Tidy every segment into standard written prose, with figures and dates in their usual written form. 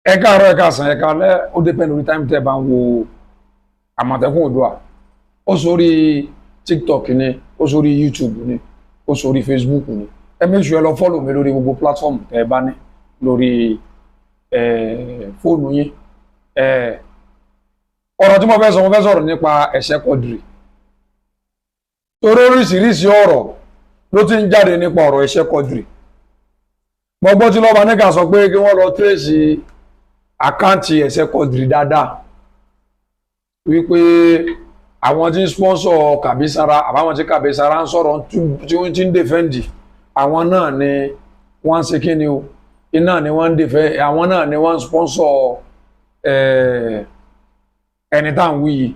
Ẹ káàárọ̀, ẹ káàsán, ẹ káalẹ́. Ó depend lórí time tẹ́ ẹ bá ń wo Àmọ̀tẹ́kùn Oòduà. Ó sórí TikTok ni, ó sórí YouTube ni, ó sórí Facebook ni. Ẹ make sure ẹ lọ follow mi lórí gbogbo platform tẹ́ ẹ bá ní lórí fóònù yín. Ọ̀rọ̀ tí mo fẹ́ sọ, mo fẹ́ sọ̀rọ̀ nípa Ẹ̀ṣẹ́ Quadri, torí oríṣiríṣi ọ̀rọ̀ ló ti ń jáde nípa ọ̀rọ̀ Ẹ̀ṣẹ́ Quadri. Mo gbọ́ tí lọ́ba níkà sọ pé kí wọ́n lọ trace account Ẹ̀ṣẹ́ Quadri dáadáa, wípé àwọn tí ń sponsor Kàbísára àbáwọn tí Kàbísára ń sọ̀rọ̀, tí wọ́n ti ń defend, àwọn náà ni wọ́n ń ṣe kí ni o, iná ni wọ́n ń defend, àwọn náà ni wọ́n ń sponsor ẹni tá à ń wí yìí.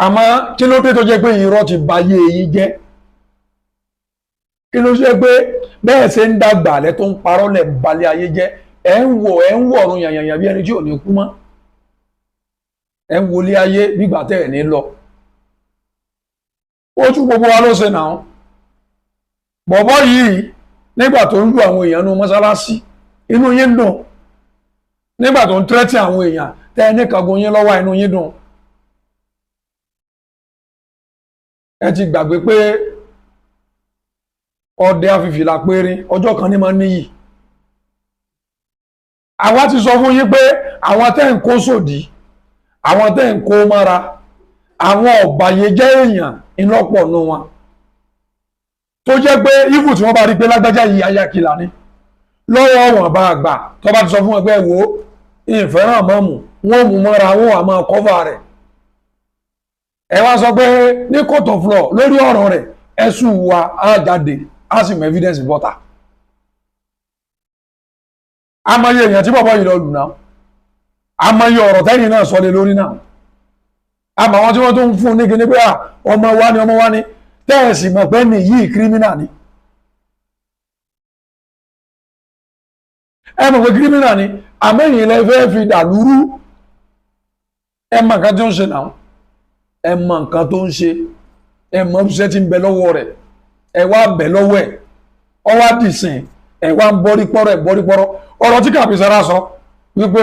Àmọ́ kí ló dé tó jẹ́ pé irọ́ ti ba ayé yín jẹ́? Kí ló ṣe pé bẹ́ẹ̀ ṣe ń dàgbà lẹ́ tó ń parọ́ lẹ̀ ń balẹ̀ ayé jẹ́? Ẹ̀ ń wọ̀ ọ̀run yànyànyàn bí ẹni tí ò ní kú mọ́. Ẹ̀ ń wọlé ayé bígbà tẹ́ ẹ̀ ní lọ. Ojú gbogbo wa ló ṣe náà. Bọ̀bọ́ yìí, nígbà tó ń lu àwọn èèyàn nú mọ́sálásí, inú yín ń dùn. Nígbà tó ń tẹ́tí àwọn èèyàn tẹ́ ẹ ní kangun yín lọ́wọ́, inú yín dùn. Ẹ ti gbàgbé pé ọdẹ afìfìlà péré ọjọ́ kan ní máa níyì. Àwa ti sọ fún yín pé àwọn tẹ́ ń kó sòdí, àwọn tẹ́ ń kó mọ́ra, àwọn ọ̀bàyéjẹ́ èèyàn ńlọ́pọ̀ nù wọn, tó jẹ́ pé ibù tí wọ́n bá rí pé lágbájá yìí ayákìlá ni lọ́wọ́ wọn bá gbà, tó bá ti sọ fún wọn pé wò ó, ìfẹ́ràn mọ́mù, wọ́n mú mọ́ra, wọn wà máa cover rẹ̀. Ẹ wá sọ pé ní court of law, lórí ọ̀rọ̀ rẹ̀, ẹ̀sùn wa á jáde, á sì mú evidence bọ́ta. Amọye èèyàn tí bọ̀bọ̀ yìí lọ lù náà, amọye ọ̀rọ̀ tẹ́yìn náà sọ lé lórí náà, àmọ́ àwọn tí wọ́n tó ń fún ní kíní pé ọmọ wa ni, ọmọ wa ni, tẹ́ẹ̀sì mọ̀ pé ní yìí criminal ni. Ẹ mọ̀ pé criminal ni, àmẹ́yìn ilẹ̀ fẹ́ fi dàlúrú. Ẹ mọ̀ nǹkan tó ń ṣe náà, ẹ mọ̀ nǹkan tó ń ṣe, ẹ mọ̀ iṣẹ́ tí ń bẹ lọ́wọ́ rẹ̀. Ẹ wá bẹ̀ lọ́wọ́ ẹ̀, ọ wá dìsìn, ẹ wá ń bọ́rí pọ́rọ̀, ẹ̀ bọ́rí pọ́rọ̀. Ọ̀rọ̀ tí Kàbísára sọ wípé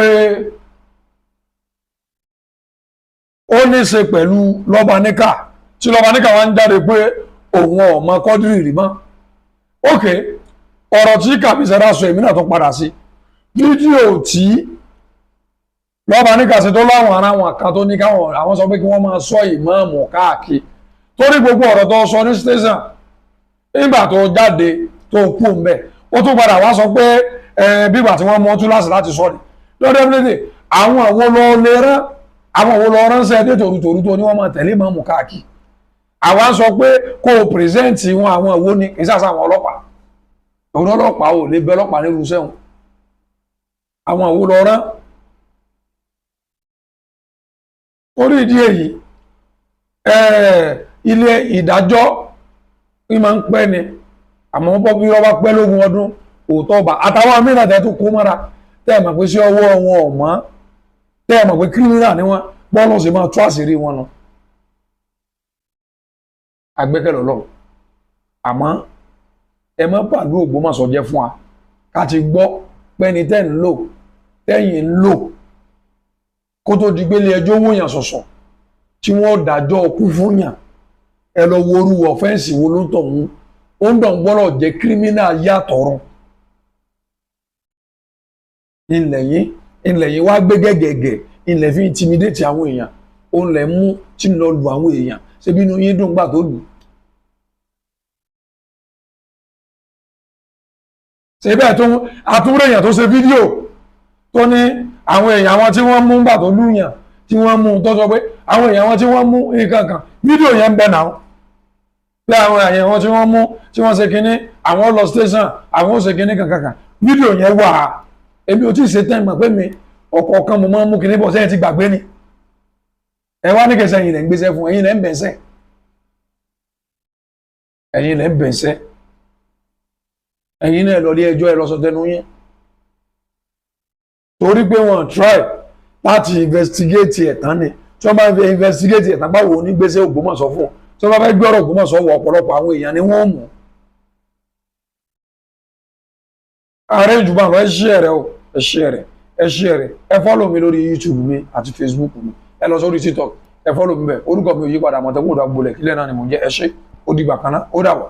ó ní ṣe pẹ̀lú lọ́ba níkà, tí lọ́ba níkà wá ń jáde pé òun ọ̀mọ Quadri rí mọ́. Ok, ọ̀rọ̀ tí Kàbísára sọ, èmi náà tó padà sí fídíò tí lọ́ba níkà sí, tó láwọn ará wọn kan tó ní káwọn àwọn sọ pé kí wọ́n máa sọ ìmáàmù káàkiri, torí gbogbo ọ̀rọ̀ tó sọ ní station nígbà tó jáde tó kú mbẹ, ó tún padà wá sọ pé bígbà tí wọ́n mú túláàsì láti sọ ni lọ́dọ̀ definitely. Àwọn àwọn lọ lè rán, àwọn òwò lọ ránṣẹ́ dé tòrútòrú tó ní wọ́n máa tẹ̀lé mọ́mù káàkiri? Àwa sọ pé kó o present wọn. Àwọn òwò ni kì í sàṣà àwọn ọlọ́pàá, òun ọlọ́pàá ò lè bẹ ọlọ́pàá nílùú sẹ́wọ̀n. Àwọn òwò lọ rán. Orí ìdí èyí, ilé ìdájọ́ ní máa ń pẹ́ ni, àmọ́ bọ́ bí wọ́n bá pẹ́ lógún ọdún, òótọ́ ọba. Àtàwọn mìíràn tẹ́ tó kó mọ́ra, tẹ́ ẹ̀ mọ̀ pé sí ọwọ́ wọn ò mọ́, tẹ́ ẹ̀ mọ̀ pé kírímìnà ni wọ́n, bọ́ọ̀lù sì máa tú àṣírí wọn nù. Agbẹ́kẹ̀lé Ọlọ́run, àmọ́ ẹ má pàlú Ògbómọ̀ṣọ́ jẹ́ fún wa. Ká ti gbọ́ pẹ́ni tẹ́ ń lò, tẹ́yìn ń lò, kó tó di gbélé ẹjọ́ wòyàn sọ̀sọ̀ tí wọ́n dájọ́ kú fún yàn. Ẹ lọ wo orú offence wo ló ń tọ̀ ń ó ń dàn gbọ́dọ̀ jẹ́ kírímínà yàtọ̀run. Ilẹ̀ yín, ilẹ̀ yín wá gbé gẹ́gẹ́gẹ́, ilẹ̀ fi intimidate àwọn èèyàn, òun lẹ̀ mú tí ń lọ lu àwọn èèyàn. Ṣebí inú yín dùn gbà tó lù? Ṣe bẹ́ẹ̀ tó àtúnrò èèyàn tó ṣe fídíò tó ní àwọn èèyàn àwọn tí wọ́n mú gbà tó lùyàn, tí wọ́n mú, tó sọ pé àwọn èèyàn wọn tí wọ́n mú nǹkan kan, fídíò yẹn ń bẹ náà, pé àwọn èèyàn wọn tí wọ́n mú, tí wọ́n ṣe kinní, àwọn lọ station, àwọn ó ṣe kinní kankan. Fídíò yẹn wà. Èmi ò tí ì ṣe tẹ́ mọ̀ pé mi ọ̀kọ̀ọ̀kan mo máa ń mú kinní bọ̀ sẹ́yìn, ti gbàgbé ni. Ẹ wá ní kẹsẹ̀, ẹ̀yin lẹ̀ ń gbéṣẹ́ fún, ẹ̀yin lẹ̀ ń bẹ̀ṣẹ̀, ẹ̀yin lẹ̀ ń bẹ̀ṣẹ̀. Ẹ̀yin náà lọ ilé ẹjọ́, ẹ lọ sọ tẹnu yín, torí pé wọ́n try láti investigate ẹ̀ tán ni. Tí wọ́n bá ń fi investigate ẹ̀ tán, báwo ní gbèsè Ògbómọ̀ṣọ́ fún? Tí wọ́n bá fẹ́ gbé ọ̀rọ̀ Ògbómọ̀ṣọ́ wọ, ọ̀pọ̀lọpọ̀ àwọn èèyàn ni wọ́n mú. Ààrẹ ìjùbọ̀ àlọ́, ẹ share rẹ o, ẹ share rẹ, ẹ share rẹ. Ẹ follow mi lórí YouTube mi àti Facebook mi. Ẹ lọ sórí TikTok, ẹ follow mi bẹ́ẹ̀. Orúkọ mi ò yí padà, Àmọ̀tẹ́kùn Ìdàgbòlẹ̀ kílẹ̀ náà ni mò ń jẹ́. Ẹ ṣé, ó dìgbà kan náà, ó dàbọ̀.